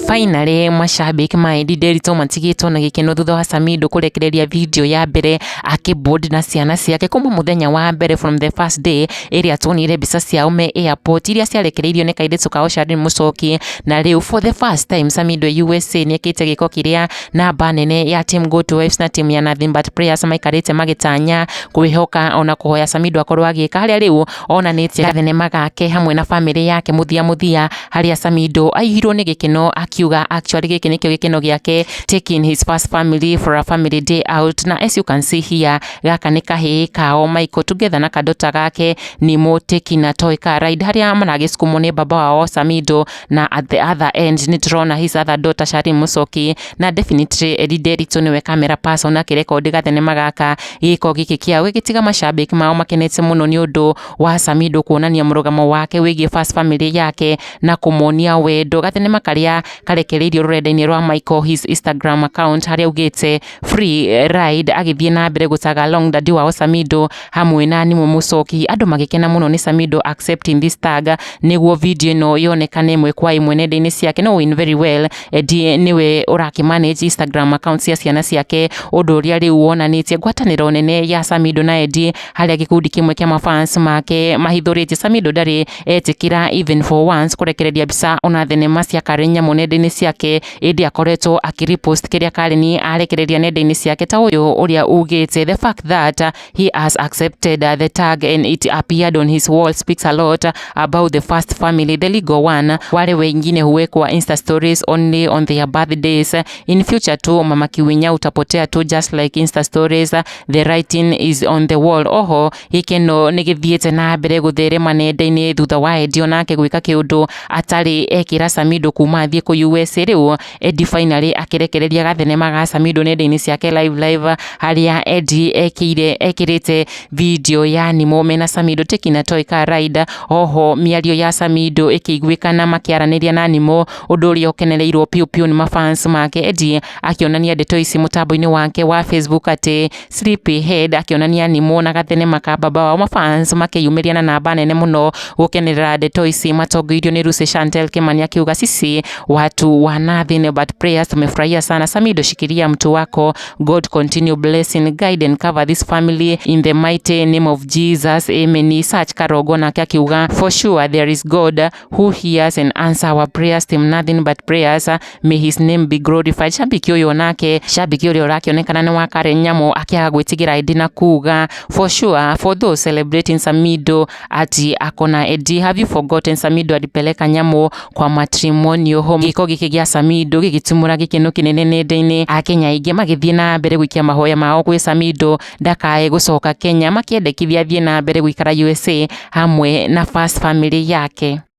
Finally, mashabiki ma Edday Nderitu matigĩtwo na gĩkeno thutha wa Samidoh kũrekereria video ya mbere akĩbond na ciana ciake kuma mũthenya wa mbere, from the first day ĩrĩa tuonire mbica ciao me airport iria ciarekereirio nĩ kairĩtu kao Charlene Muchoki. Na rĩu for the first time Samidoh USA nĩekĩte gĩko kĩrĩa namba nene ya team Go to Waves na team ya Nothing But Prayers maikarĩte magĩtanya kwĩhoka ona kũhoya Samidoh akorwo agĩka, harĩa rĩu onanĩtie gathenema gake hamwe na famĩlĩ yake mũthia mũthia, harĩa Samidoh aihirwo nĩ gĩkeno akiuga actually gĩkĩ nĩkĩo gĩkeno gĩake, taking his first family for a family day out. Na as you can see here, gaka nĩ kahĩĩ kao Michael together na kadota gake Nimo taking a toy car ride, harĩa maragĩsukumwo nĩ baba wao Samidoh, na at the other end nĩ tũrona his other daughter Charlene Muchoki, na definitely Edday Nderitu nĩwe camera person akĩrekondi gathenema gaka. Gĩko gĩkĩ kĩao gĩgĩtiga mashabiki mao makenete mũno nĩ ũndũ wa Samidoh kuonania mũrũgamo wake wĩgiĩ first family yake na kũmonia wendo. Gathenema karĩa karekereirio rũrenda-inĩ rwa Michael, his Instagram account, harĩa augĩte "free ride", agĩthiĩ na mbere gũtag along daddy wao Samidoh hamwe na Nimo Muchoki. Andũ magĩkena mũno nĩ Samidoh accepting this tag nĩguo video ĩno yonekane ĩmwe kwa ĩmwe nenda-inĩ ciake, knowing very well Eddie nĩwe ũrakĩmanage Instagram account cia ciana ciake, ũndũ ũrĩa rĩu wonanĩtie ngwatanĩro nene ya Samidoh na Eddie, harĩa gĩkundi kĩmwe kĩa mafans make mahithũrĩtie Samidoh ndarĩ etĩkĩra even for once kũrekereria mbica ona thenema cia Karen Nyamu nenda-inĩ ciake, ĩndĩ akoretwo akĩrepost kĩrĩa Karen arekereria nenda-inĩ ciake, ta ũyũ ũrĩa ugĩte, "The fact that he has accepted the tag and it appeared on his wall speaks a lot about the first family, the legal one. Wale wengine huwekwa Insta stories only on their birthdays. In future tu Mama Kiwinya utapotea tu just like Insta stories. The writing is on the wall." Oho gĩkeno nĩ gĩthiĩte na mbere gũtherema nenda-inĩ thutha wa Eddie onake gwĩka kĩũndũ atarĩ ekĩra Samidoh kuma athiĩ kũ USA. Rĩu Eddie finally akĩrekereria gathenema ga Samidoh nenda-inĩ ciake live live, harĩa Eddie ekĩire ekĩrĩte video ya Nimo mena Samidoh taking a toy car ride. Oho mĩario ya Samidoh ĩkĩiguĩkana makĩaranĩria na Nimo, ũndũ ũrĩa ũkenereirwo piũ piũ nĩ mafans make. Eddie akĩonania ndeto ici mũtambo-inĩ wake wa Facebook atĩ "Sleepy Head", akĩonania Nimo na gathenema ka baba wao. Mafans makĩyumĩria na namba nene mũno gũkenerera ndeto ici matongoirio nĩ Lucy Chantel Kimani, akiuga, "Sisi watu wa Nothing But Prayers tumefurahia sana. Samidoh, shikilia mtu wako. God continue blessing, guide and cover this family in the mighty name of Jesus, amen." Search Karogo nake akiuga, "For sure there is God who hears and answer our prayers. Team Nothing But Prayers, may his name be glorified." Shabiki ũyũ nake, shabiki ũrĩa ũrakĩonekana nĩ wa Karen Nyamu, akĩaga gwĩtigĩra Eddie na kuga, "For sure, for those celebrating Samidoh ati akona Eddie, have you forgotten Samidoh alipeleka Nyamu kwa matrimonial home?" Gĩko gĩkĩ gĩa Samidoh gĩgĩtumũra gĩkeno kĩnene nenda-inĩ, Akenya aingĩ magĩthiĩ na mbere gũikia mahoya mao gwĩ Samidoh ndakae gũcoka Kenya, makĩendekithia athiĩ na mbere gũikara USA hamwe na first family yake.